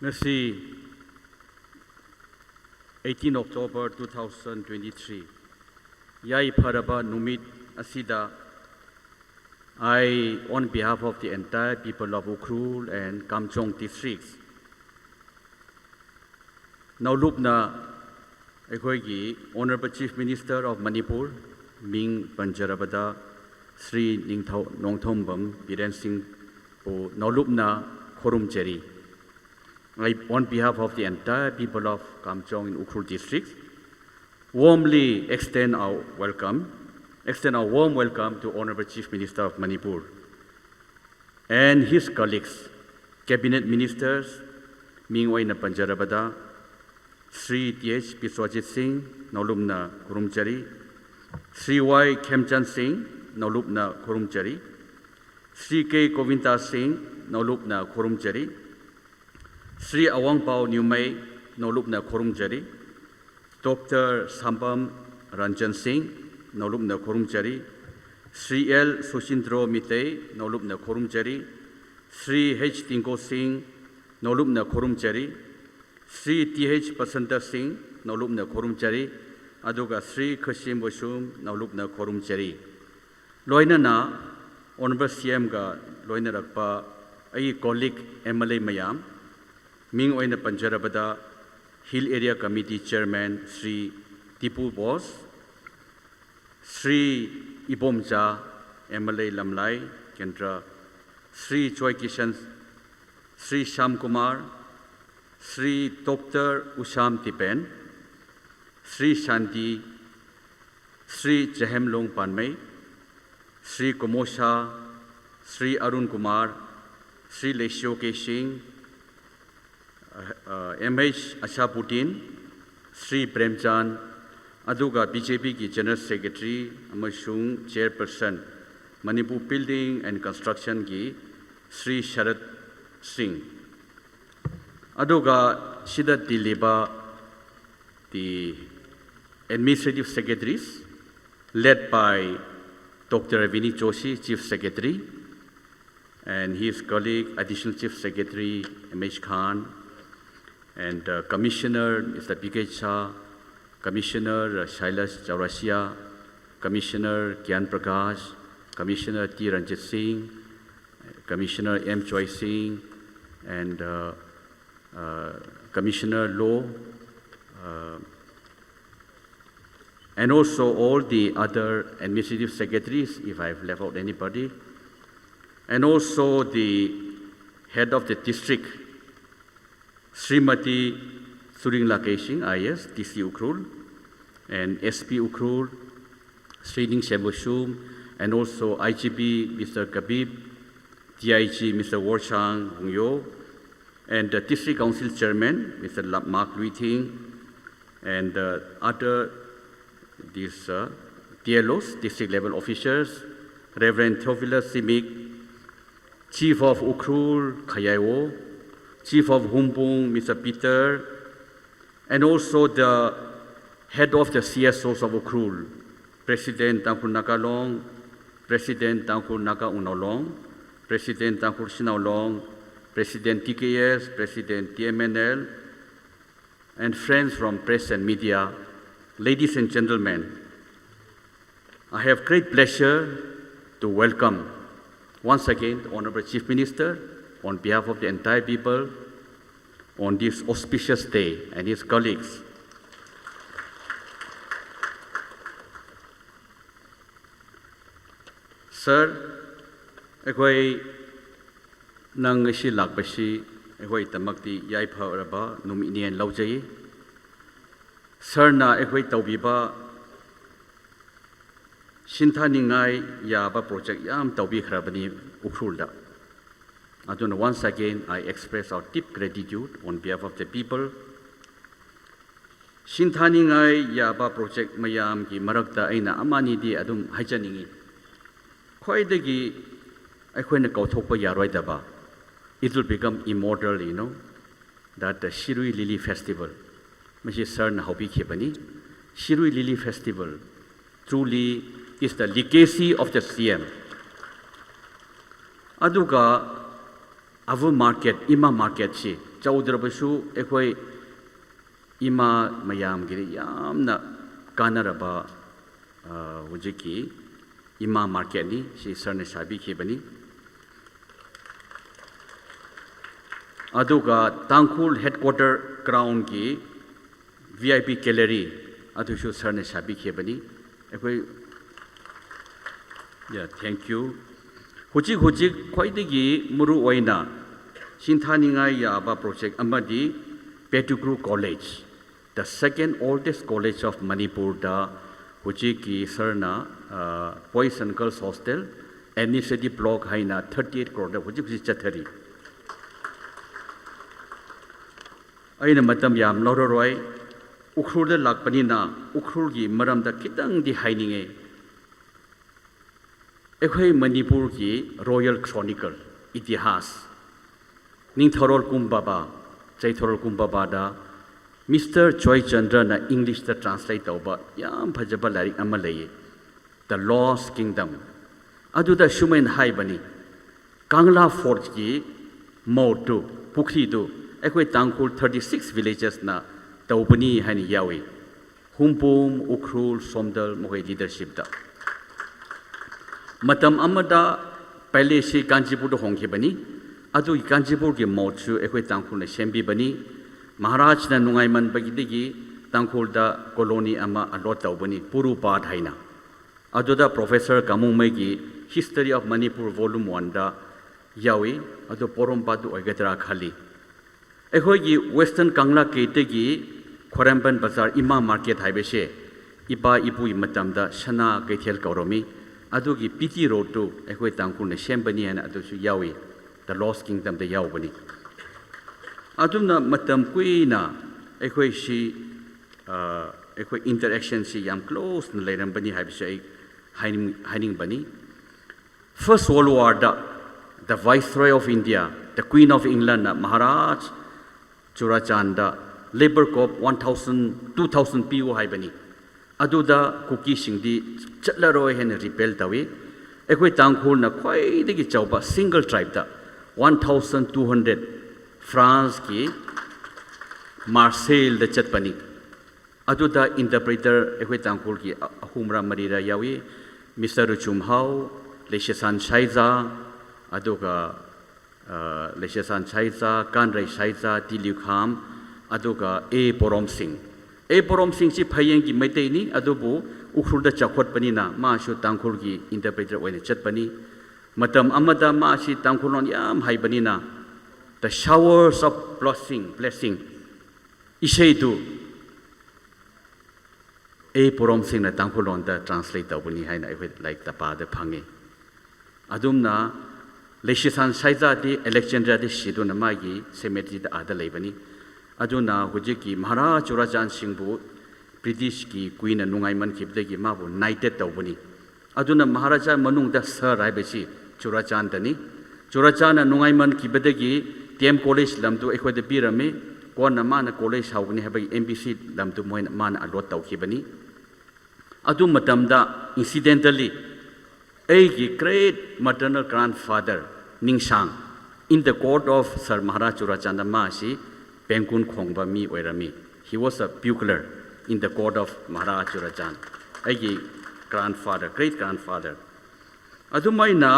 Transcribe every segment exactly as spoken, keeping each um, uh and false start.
Ngasi eighteen October two thousand twenty-three, yaipharaba numit asida, I, on behalf of the entire people of Ukhrul and Kamjong districts, naolupna, ꯑꯩꯈꯣꯏꯒꯤ Honorable Chief Minister of Manipur, ꯃꯤꯡ ꯄꯟꯖꯔꯕꯗ Shri Ningthou-, Nongthombam Biren Singh ꯕꯨ ꯅꯥꯎꯂꯨꯞꯅ ꯈꯨꯔꯨꯝꯖꯔꯤ꯫ I, on behalf of the entire people of Kamjong in Ukhrul district, warmly extend our welcome, extend our warm welcome to Honorable Chief Minister of Manipur and his colleagues, cabinet ministers, ꯃꯤꯡ ꯑꯣꯏꯅ ꯄꯟꯖꯔꯕꯗ, Shri T H Biswajit Singh, ꯅꯥꯎꯂꯨꯞꯅ ꯈꯨꯔꯨꯝꯖꯔꯤ꯫ Shri Y Khemchand Singh, ꯅꯥꯎꯂꯨꯞꯅ ꯈꯨꯔꯨꯝꯖꯔꯤ꯫ Shri K Govinda Singh, ꯅꯥꯎꯂꯨꯞꯅ ꯈꯨꯔꯨꯝꯖꯔꯤ꯫ Shri Awangpao Newmai, ꯅꯥꯎꯂꯨꯞꯅ ꯈꯨꯔꯨꯝꯖꯔꯤ꯫ Doctor Sambam Ranjan Singh, ꯅꯥꯎꯂꯨꯞꯅ ꯈꯨꯔꯨꯝꯖꯔꯤ꯫ Shri L Sushindro Meitei, ꯅꯥꯎꯂꯨꯞꯅ ꯈꯨꯔꯨꯝꯖꯔꯤ꯫ Shri H Tingko Singh, ꯅꯥꯎꯂꯨꯞꯅ ꯈꯨꯔꯨꯝꯖꯔꯤ꯫ Shri T H Basanta Singh, ꯅꯥꯎꯂꯨꯞꯅ ꯈꯨꯔꯨꯝꯖꯔꯤ꯫ ꯑꯗꯨꯒ Shri Khashim Vashum, ꯅꯥꯎꯂꯨꯞꯅ ꯈꯨꯔꯨꯝꯖꯔꯤ꯫ ꯂꯣꯏꯅꯅ Honorable C M ꯒ ꯂꯣꯏꯅꯔꯛꯄ ꯑꯩꯒꯤ colleague M L A ꯃꯌꯥꯝ, ꯃꯤꯡ ꯑꯣꯏꯅ ꯄꯟꯖꯔꯕꯗ Hill Area Committee Chairman Shri Tipu Bose, Shri Ibomcha, M L A Lamlai Kendra, Shri Joy Kishan, Shri Shyam Kumar, Shri Doctor Usham Tipen, Shri Shanti, Shri Chehemlong Panmei, Shri Komosha, Shri Arun Kumar, Shri Leishio Keishing, uh, uh, M H Ashapuddin, Shri Premchand, ꯑꯗꯨꯒ B J P ꯒꯤ General Secretary ꯑꯃꯁꯨꯡ Chairperson, Manipur Building and Construction ꯒꯤ Shri Sharat Singh, ꯑꯗꯨꯒ ꯁꯤꯗ ꯇꯤꯜꯂꯤꯕ the administrative secretaries, led by Doctor Vinny Joshi, Chief Secretary, and his colleague, Additional Chief Secretary M H Khan, and, uh, Commissioner Mister P K Jha, Commissioner, uh, Shailesh Chaurasia, Commissioner Gyan Prakash, Commissioner T Ranjit Singh, Commissioner M Choi Singh, and, uh, uh, Commissioner Law, uh, and also all the other administrative secretaries, if I've left out anybody, and also the head of the district, Srimati Suringla Keishing, I A S, D C Ukhrul, and S P Ukhrul, Shri Ningshen Vashum, and also I G P, Mister Kabib, D I G, Mister Worshang Hungyo, and the District Council Chairman, Mister Lap-, Mark Luithing, and, uh, other, these, uh, D L Os, district level officers, Reverend Theophilus Simik, Chief of Ukhrul Khayaiwo, Chief of Hungpung, Mister Peter, and also the head of the C S Os of Ukhrul, President Tangkhul Naga Long, President Tangkhul Naga Wungnao Long, President Tangkhul Shanao Long, President T K S, President T M N L, and friends from press and media, ladies and gentlemen, I have great pleasure to welcome once again the Honorable Chief Minister on behalf of the entire people on this auspicious day and his colleagues. Sir, ꯑꯩꯈꯣꯏ ꯅꯪ ꯉꯁꯤ ꯂꯥꯛꯄꯁꯤ ꯑꯩꯈꯣꯏꯗꯃꯛꯇꯤ ꯌꯥꯏꯐꯔꯕ ꯅꯨꯃꯤꯠꯅꯦꯅ ꯂꯧꯖꯩ꯫ Sir ꯅ ꯑꯩꯈꯣꯏ ꯇꯧꯕꯤꯕ ꯁꯤꯟꯊꯥꯅꯤꯡꯉꯥꯏ ꯌꯥꯕ project ꯌꯥꯝ ꯇꯧꯕꯤꯈ꯭ꯔꯕꯅꯤ ꯎꯈ꯭ꯔꯨꯜꯗ꯫ ꯑꯗꯨꯅ once again I express our deep gratitude on behalf of the people. ꯁꯤꯟꯊꯥꯅꯤꯡꯉꯥꯏ ꯌꯥꯕ project ꯃꯌꯥꯝꯒꯤ ꯃꯔꯛꯇ ꯑꯩꯅ ꯑꯃ ꯑꯅꯤꯗꯤ ꯑꯗꯨꯝ ꯍꯥꯏꯖꯅꯤꯡꯉꯤ꯫ ꯈ꯭ꯋꯥꯏꯗꯒꯤ ꯑꯩꯈꯣꯏꯅ ꯀꯥꯎꯊꯣꯛꯄ ꯌꯥꯔꯣꯏꯗꯕ, it will become immortal, you know, that the Shirui Lily Festival, ꯃꯁꯤ sir ꯅ ꯍꯧꯕꯤꯈꯤꯕꯅꯤ꯫ Shirui Lily Festival truly is the legacy of the C M. ꯑꯗꯨꯒ our market, ꯏꯃꯥ market ꯁꯤ ꯆꯥꯎꯗ꯭ꯔꯕꯁꯨ ꯑꯩꯈꯣꯏ ꯏꯃꯥ ꯃꯌꯥꯝꯒꯤꯗꯤ ꯌꯥꯝꯅ ꯀꯥꯟꯅꯔꯕ, ꯑ, ꯍꯧꯖꯤꯛꯀꯤ ꯏꯃꯥ market ꯅꯤ, ꯁꯤ sir ꯅ ꯁꯥꯕꯤꯈꯤꯕꯅꯤ꯫ ꯑꯗꯨꯒ ꯇꯥꯡꯈꯨꯜ headquarter ground ꯀꯤ V I P gallery ꯑꯗꯨꯁꯨ sir ꯅ ꯁꯥꯕꯤꯈꯤꯕꯅꯤ꯫ ꯑꯩꯈꯣꯏ, yeah, thank you. ꯍꯧꯖꯤꯛ ꯍꯧꯖꯤꯛ ꯈ꯭ꯋꯥꯏꯗꯒꯤ ꯃꯔꯨ ꯑꯣꯏꯅ ꯁꯤꯡꯊꯥꯅꯤꯡꯉꯥꯏ ꯌꯥꯕ project ꯑꯃꯗꯤ Pettigrew College, the second oldest college of Manipur ꯗ ꯍꯧꯖꯤꯛꯀꯤ sir ꯅ, ꯑ, boys and girls hostel, administrative block ꯍꯥꯏꯅ thirty eight crore ꯗ ꯍꯧꯖꯤꯛ ꯍꯧꯖꯤꯛ ꯆꯠꯊꯔꯤ꯫ ꯑꯩꯅ ꯃꯇꯝ ꯌꯥꯝ ꯂꯧꯔꯔꯣꯏ, ꯎꯈ꯭ꯔꯨꯜꯗ ꯂꯥꯛꯄꯅꯤꯅ ꯎꯈ꯭ꯔꯨꯜꯒꯤ ꯃꯔꯝꯗ ꯈꯤꯇꯪꯗꯤ ꯍꯥꯏꯅꯤꯡꯉꯦ꯫ ꯑꯩꯈꯣꯏ ꯃꯅꯤꯄꯨꯔꯒꯤ Royal Chronicle, ꯏꯇꯤꯍꯥꯁ, ꯅꯤꯡꯊꯧꯔꯣꯜ ꯀꯨꯝꯕꯥꯕ, ꯆꯩꯊꯥꯔꯣꯜ ꯀꯨꯝꯕꯥꯕꯗ Mister ꯖꯣꯏꯆꯟꯗ꯭ꯔꯅ English ꯇ translate ꯇꯧꯕ ꯌꯥꯝ ꯐꯖꯕ ꯂꯥꯏꯔꯤꯛ ꯑꯃ ꯂꯩꯌꯦ, The Lost Kingdom꯫ ꯑꯗꯨꯗ ꯁꯨꯃꯥꯏꯅ ꯍꯥꯏꯕꯅꯤ, ꯀꯪꯂꯥ fort ꯀꯤ moat ꯇꯨ, ꯄꯨꯈ꯭ꯔꯤꯗꯨ, ꯑꯩꯈꯣꯏ ꯇꯥꯡꯈꯨꯜ thirty six villages ꯅ ꯇꯧꯕꯅꯤ ꯍꯥꯏꯅ ꯌꯥꯎꯏ꯫ ꯍꯨꯝꯄꯨꯝ, ꯎꯈ꯭ꯔꯨꯜ, ꯁꯣꯝꯗꯜ ꯃꯈꯣꯏ leadership ꯇ꯫ ꯃꯇꯝ ꯑꯃꯗ palace ꯁꯤ ꯀꯥꯟꯆꯤꯄꯨꯔꯗ ꯍꯣꯡꯈꯤꯕꯅꯤ꯫ ꯑꯗꯨꯒꯤ ꯀꯥꯟꯆꯤꯄꯨꯔꯒꯤ moat ꯁꯨ ꯑꯩꯈꯣꯏ ꯇꯥꯡꯈꯨꯜꯅ ꯁꯦꯝꯕꯤꯕꯅꯤ꯫ ꯃꯍꯥꯔꯥꯖꯅ ꯅꯨꯡꯉꯥꯏꯃꯟꯕꯒꯤꯗꯒꯤ ꯇꯥꯡꯈꯨꯜꯗ colony ꯑꯃ allot ꯇꯧꯕꯅꯤ, ꯄꯨꯔꯨꯄꯥꯠ ꯍꯥꯏꯅ꯫ ꯑꯗꯨꯗ Professor ꯀꯥꯃꯨꯡꯃꯩꯒꯤ History of Manipur Volume one ꯗ ꯌꯥꯎꯏ꯫ ꯑꯗꯨ ꯄꯣꯔꯣꯝꯄꯥꯠꯇꯨ ꯑꯣꯏꯒꯗ꯭ꯔꯥ ꯈꯜꯂꯤ꯫ ꯑꯩꯈꯣꯏꯒꯤ Western ꯀꯪꯂꯥ ꯒꯦꯠꯇꯒꯤ ꯈ꯭ꯋꯥꯏꯔꯝꯕꯟ ꯕꯖꯥꯔ ꯏꯃꯥ market ꯍꯥꯏꯕꯁꯦ ꯏꯄꯥ ꯏꯄꯨꯒꯤ ꯃꯇꯝꯗ ꯁꯅꯥ ꯀꯩꯊꯦꯜ ꯀꯧꯔꯝꯃꯤ꯫ ꯑꯗꯨꯒꯤ P T Road ꯇꯨ ꯑꯩꯈꯣꯏ ꯇꯥꯡꯈꯨꯜꯅ ꯁꯦꯝꯕꯅꯤ ꯍꯥꯏꯅ ꯑꯗꯨꯁꯨ ꯌꯥꯎꯏ, The Lost Kingdom ꯗ ꯌꯥꯎꯕꯅꯤ꯫ ꯑꯗꯨꯝꯅ ꯃꯇꯝ ꯀꯨꯏꯅ ꯑꯩꯈꯣꯏꯁꯤ, ꯑ, ꯑꯩꯈꯣꯏ interaction ꯁꯤ ꯌꯥꯝ close ꯅ ꯂꯩꯔꯝꯕꯅꯤ ꯍꯥꯏꯕꯁꯤ ꯑꯩ ꯍꯥꯏꯅꯤꯡ-, ꯍꯥꯏꯅꯤꯡꯕꯅꯤ꯫ First World War ꯗ the Viceroy of India, the Queen of England ꯅ ꯃꯍꯥꯔꯥꯖ ꯆꯨꯔꯥꯆꯥꯟꯗ Labour Corps one thousand, two thousand ꯄꯤꯌꯨ ꯍꯥꯏꯕꯅꯤ꯫ ꯑꯗꯨꯗ ꯀꯨꯀꯤꯁꯤꯡꯗꯤ ꯆꯠꯂꯔꯣꯏ ꯍꯥꯏꯅ rebel ꯇꯧꯏ꯫ ꯑꯩꯈꯣꯏ ꯇꯥꯡꯈꯨꯜꯅ ꯈ꯭ꯋꯥꯏꯗꯒꯤ ꯆꯥꯎꯕ single tribe ꯗ one thousand two hundred France ꯀꯤ Marseille ꯗ ꯆꯠꯄꯅꯤ꯫ ꯑꯗꯨꯗ interpreter ꯑꯩꯈꯣꯏ ꯇꯥꯡꯈꯨꯜꯒꯤ ꯑ-, ꯑꯍꯨꯝꯔ ꯃꯔꯤꯔ ꯌꯥꯎꯏ, Mister ꯔꯨꯆꯨꯝꯍꯥꯎ, ꯂꯩꯁꯦꯁꯥꯟ ꯁꯥꯏꯖꯥ, ꯑꯗꯨꯒ, ꯑ, ꯂꯩꯁꯦꯁꯥꯟ ꯁꯥꯏꯖꯥ, ꯀꯥꯟꯔꯩ ꯁꯥꯏꯖꯥ, ꯇꯤꯂꯤꯈꯥꯝ, ꯑꯗꯨꯒ A ꯄꯣꯔꯣꯝꯁꯤꯡ꯫ A ꯄꯣꯔꯣꯝꯁꯤꯡꯁꯤ ꯐꯌꯦꯡꯒꯤ ꯃꯩꯇꯩꯅꯤ, ꯑꯗꯨꯕꯨ ꯎꯈ꯭ꯔꯨꯜꯗ ꯆꯥꯎꯈꯠꯄꯅꯤꯅ ꯃꯥꯁꯨ ꯇꯥꯡꯈꯨꯜꯒꯤ interpreter ꯑꯣꯏꯅ ꯆꯠꯄꯅꯤ꯫ ꯃꯇꯝ ꯑꯃꯗ ꯃꯥꯁꯤ ꯇꯥꯡꯈꯨꯜꯂꯣꯟ ꯌꯥꯝ ꯍꯩꯕꯅꯤꯅ, The Showers of Blessing, Blessing ꯏꯁꯩꯗꯨ A ꯄꯣꯔꯣꯝꯁꯤꯡꯅ ꯇꯥꯡꯈꯨꯜꯂꯣꯟꯗ translate ꯇꯧꯕꯅꯤ ꯍꯥꯏꯅ ꯑꯩꯈꯣꯏ ꯂꯥꯏꯔꯤꯛꯇ ꯄꯥꯕꯗ ꯐꯪꯉꯤ꯫ ꯑꯗꯨꯝꯅ ꯂꯩꯁꯤꯁꯥꯟ ꯁꯥꯏꯖꯥꯗꯤ Alexandria ꯗ ꯁꯤꯗꯨꯅ ꯃꯥꯒꯤ cemetery ꯗ ꯑꯥꯗ ꯂꯩꯕꯅꯤ꯫ ꯑꯗꯨꯅ ꯍꯧꯖꯤꯛꯀꯤ ꯃꯍꯥꯔꯥꯖ ꯆꯨꯔꯥꯆꯥꯟ ꯁꯤꯡꯕꯨ British ꯀꯤ queen ꯅ ꯅꯨꯡꯉꯥꯏꯃꯟꯈꯤꯕꯗꯒꯤ ꯃꯥꯕꯨ knighted ꯇꯧꯕꯅꯤ꯫ ꯑꯗꯨꯅ ꯃꯍꯥꯔꯥꯖꯥ ꯃꯅꯨꯡꯗ sir ꯍꯥꯏꯕꯁꯤ ꯆꯨꯔꯥꯆꯥꯟꯗꯅꯤ꯫ ꯆꯨꯔꯥꯆꯥꯟꯗꯅ ꯅꯨꯡꯉꯥꯏꯃꯟꯈꯤꯕꯗꯒꯤ D M College ꯂꯝꯗꯨ ꯑꯩꯈꯣꯏꯗ ꯄꯤꯔꯝꯃꯤ꯫ ꯀꯣꯟꯅ ꯃꯥꯅ college ꯍꯧꯒꯅꯤ ꯍꯥꯏꯕꯒꯤ M B C ꯂꯝꯗꯨ ꯃꯣꯏꯅ, ꯃꯥꯅ allot ꯇꯧꯈꯤꯕꯅꯤ꯫ ꯑꯗꯨ ꯃꯇꯝꯗ incidentally ꯑꯩꯒꯤ great maternal grandfather ꯅꯤꯡꯁꯥꯡ, in the court of Sir Maharaj ꯆꯨꯔꯥꯆꯥꯟꯗ, ꯃꯥꯁꯤ ꯄꯦꯡꯀꯨꯟ ꯈꯣꯡꯕ ꯃꯤ ꯑꯣꯏꯔꯝꯃꯤ꯫ He was a bugler in the court of Maharaj Churachandpur, ꯑꯩꯒꯤ grandfather, great grandfather꯫ ꯑꯗꯨꯃꯥꯏꯅ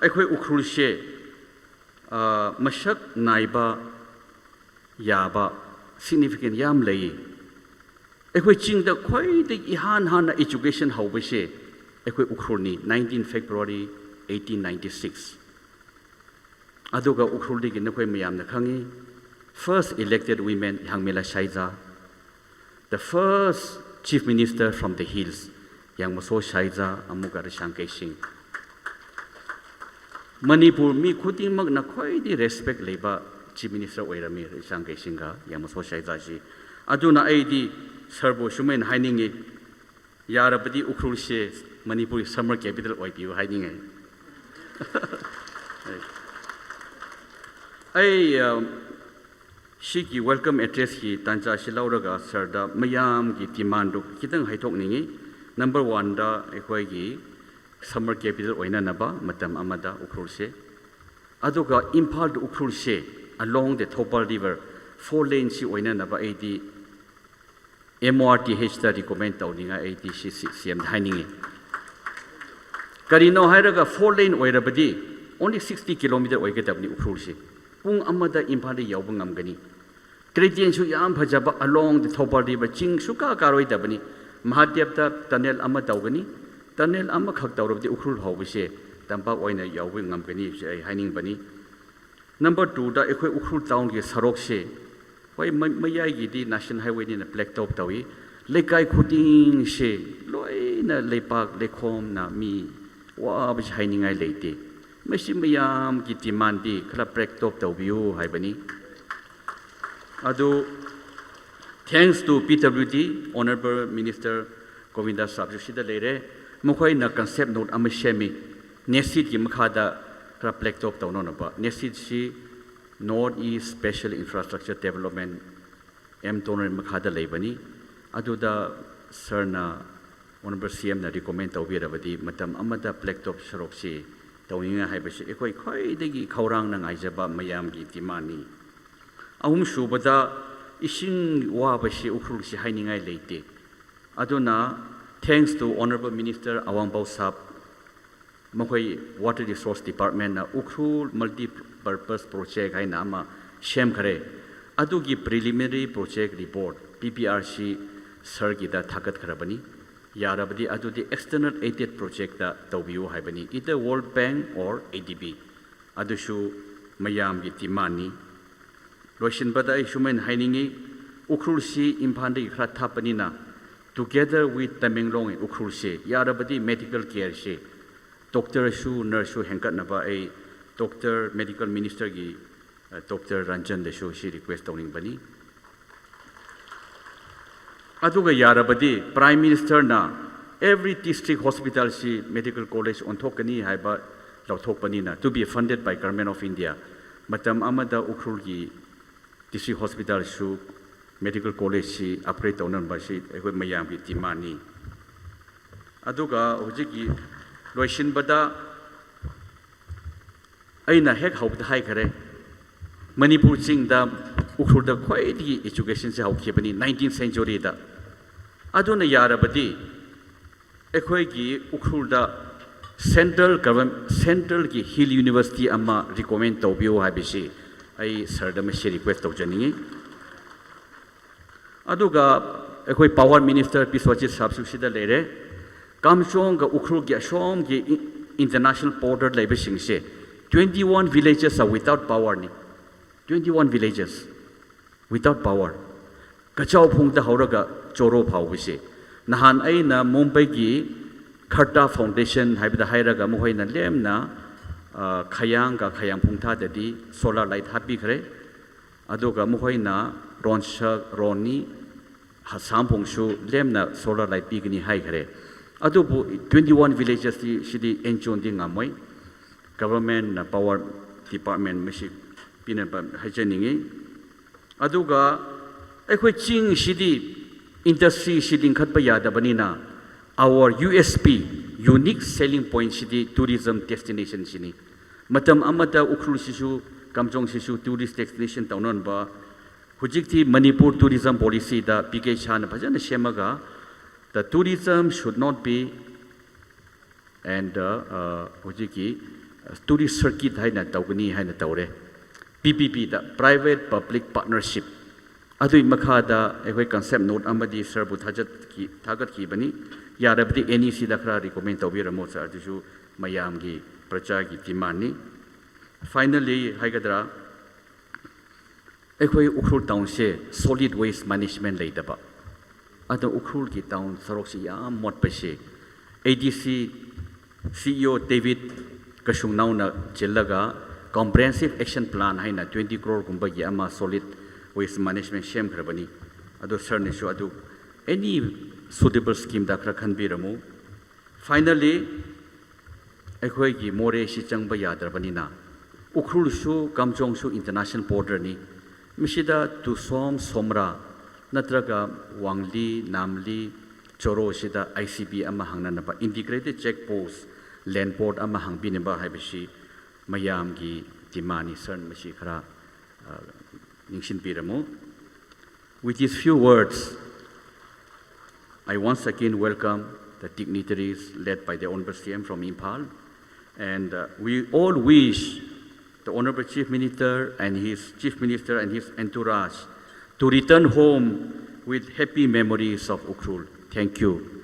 ꯑꯩꯈꯣꯏ ꯎꯈ꯭ꯔꯨꯜꯁꯦ, ꯑ, ꯃꯁꯛ ꯅꯥꯏꯕ ꯌꯥꯕ significant ꯌꯥꯝ ꯂꯩ꯫ ꯑꯩꯈꯣꯏ ꯆꯤꯡꯗ ꯈ꯭ꯋꯥꯏꯗꯒꯤ ꯏꯍꯥꯟ ꯍꯥꯟꯅ education ꯍꯧꯕꯁꯦ ꯑꯩꯈꯣꯏ ꯎꯈ꯭ꯔꯨꯜꯅꯤ, nineteen February eighteen ninety-six꯫ ꯑꯗꯨꯒ ꯎꯈ꯭ꯔꯨꯜꯗꯒꯤ ꯅꯈꯣꯏ ꯃꯌꯥꯝꯅ ꯈꯪꯉꯤ, first elected women ꯌꯥꯡꯃꯦꯂꯥ ꯁꯥꯏꯖꯥ, the first chief minister from the hills, ꯌꯥꯡꯃꯁꯣ ꯁꯥꯏꯖꯥ ꯑꯃꯨꯛꯀ ꯔꯤꯁꯥꯡ ꯀꯩꯁꯤꯡ꯫ ꯃꯅꯤꯄꯨꯔ ꯃꯤ ꯈꯨꯗꯤꯡꯃꯛꯅ ꯈ꯭ꯋꯥꯏꯗꯒꯤ respect ꯂꯩꯕ chief minister ꯑꯣꯏꯔꯝꯃꯤ ꯔꯤꯁꯥꯡ ꯀꯩꯁꯤꯡꯒ ꯌꯥꯡꯃꯁꯣ ꯁꯥꯏꯖꯥꯁꯤ꯫ ꯑꯗꯨꯅ ꯑꯩꯗꯤ sir ꯕꯨ ꯁꯨꯃꯥꯏꯅ ꯍꯥꯏꯅꯤꯡꯉꯤ, ꯌꯥꯔꯕꯗꯤ ꯎꯈ꯭ꯔꯨꯜꯁꯦ ꯃꯅꯤꯄꯨꯔꯒꯤ summer capital ꯑꯣꯏꯕꯤꯌꯨ ꯍꯥꯏꯅꯤꯡꯉꯦ꯫ ꯑꯩ, ꯑ, ꯁꯤꯒꯤ welcome address ꯀꯤ ꯇꯥꯟꯖꯥ ꯑꯁꯤ ꯂꯧꯔꯒ sir ꯗ ꯃꯌꯥꯝꯒꯤ demand ꯗꯨ ꯈꯤꯇꯪ ꯍꯥꯏꯗꯣꯛꯅꯤꯡꯉꯤ꯫ Number one ꯗ ꯑꯩꯈꯣꯏꯒꯤ summer capital ꯑꯣꯏꯅꯅꯕ ꯃꯇꯝ ꯑꯃꯗ ꯎꯈ꯭ꯔꯨꯜꯁꯦ꯫ ꯑꯗꯨꯒ ꯏꯝꯐꯥꯜ to ꯎꯈ꯭ꯔꯨꯜꯁꯦ along the Thoubal river four lane shi oinanaba eighty M O R T H da recommend tauninga eighty C C M da hainingi. Karino hairaga four lane oirabadi only sixty kilometer oikadabani Ukhrul shi. Pung amada Imphal li yaoba ngamgani. Gradient shu yam phajaba along the Thoubal River ching shuka karoidabani. Mahadev da tunnel ama taugani. Tunnel amakhak taurabadi Ukhrul haoba shi tampak oina yaoba ngamgani shi ai hainingbani. Number two da eikhoi Ukhrul town ki sarok shi. Hoi ma-, mayaigidi National Highway nina blacktop taui. Leikai khuding shi loina leipak leikhomna mi waba shi hainingai leite. Mashi mayamki demand di kala blacktop taubiu haibani. Ado, thanks to P W D, Honorable Minister Govinda Sahab ju shida leire, makhoina concept note ama shemi, NESID ki makhada kala blacktop taunonaba, NESID shi North East Special Infrastructure Development, M Toner makhada leibani, aduda sir na Honorable C M na recommend taubirabadi, matam amada blacktop sarok shi tauninga haiba shi, eikhoi khoidagi khaorangna ngaijaba mayamki demand ni. Ahumshubada ishing waba shi Ukhrul shi hainingai leite. Aduna, thanks to Honorable Minister Awangbau Sahab, makhoi Water Resource Department na Ukhrul Multi-Purpose Project haina ama semkhare. Adugi preliminary project report, P P R shi sir kida thakat kharabani. Yarabadi adudi external aided project da taubiu haibani, either World Bank or A D B. Adushu mayamki demand ni. Loishinbada ai shumen hainingi, Ukhrul shi Imphal dagi khala thapanina, together with Tamenglong and Ukhrul shi, yarabadi medical care shi, doctor shu, nurse shu hengkatnaba ai, Doctor Medical Minister ki, uh, Doctor Ranjan da shu shi request tauningbani. Aduga yarabadi Prime Minister na every district hospital shi medical college onthokani haiba lauthokpanina, to be funded by Government of India. Matam amada Ukhrul ki district hospital shu medical college shi upgrade taunanba shi eikhoi mayamki demand ni. Aduga hujiki loishinbada aina hek haubada haikhare. Manipur chingda Ukhrul da khoidagi education shi haokhibani nineteenth century da. Aduna yarabadi, eikhoi ki Ukhrul da central government, central ki Hill University ama recommend taubiu haiba shi, ai sir da mashi request taujaningi. Aduga eikhoi Power Minister Biswajit Sahab shu shida leire. Kamjong ka Ukhrul ki ashom ki i-, international border leiba shing shi, twenty-one villages are without power ni. Twenty-one villages without power. Kachao Phung da hauraga Choro phao ba shi. Nahan aina Mumbai ki Kharta Foundation haibada hairaga makhoina lemna, uh, Khayang ka Khayang Phung thāda di solar light happikhare. Aduga makhoina Ronsak, Roni, Hasam Phung shu lemna solar light pikani haikhare. Adubu twenty-one villages di shidi enchon di ngamoi. Government na power department mashi pinaba haijaningi. Aduga eikhoi ching shidi industry shi lingkhatpa yadabanina, our U S P, unique selling point shidi tourism destination shini. Matam amada Ukhrul shishu, Kamjong shishu tourist destination taunanba. Hujikti Manipur Tourism Policy da P K Shah na phajana semaga, the tourism should not be and, uh, uh, hujiki, uh, tourist circuit haina taugani haina taure. P P P da, private public partnership. Adui makhada eikhoi concept note amadi sir bu thajat ki, thakat kibani. Yarabadi N E C da khala recommend taubiramo sir, adushu mayamki, praja ki demand ni. Finally, haikadra, eikhoi Ukhrul town shi solid waste management leidaba. Ada Ukhrul ki town sarok shi yam motpa shi. A D C C E O David Kashungnaona chillaga comprehensive action plan haina twenty crore gumba ki ama solid waste management semkharabani. Ado sir nishu ado any suitable scheme da khala khanbiramo. Finally, eikhoi ki Moreh shi changba yadrabanina, Ukhrul shu, Kamjong shu international border ni. Mishida Tusom, Somra, natraga Wanglee, Namlee, Choro shida I C P ama hangnanaba integrated check post, land port ama hangpinaba haiba shi mayamki demand ni sir mashi khala, uh, Ningshinbiramo. With these few words, I once again welcome the dignitaries led by the Honorable C M from Imphal. And uh, we all wish the Honorable Chief Minister and his Chief Minister and his entourage to return home with happy memories of Ukhrul. Thank you.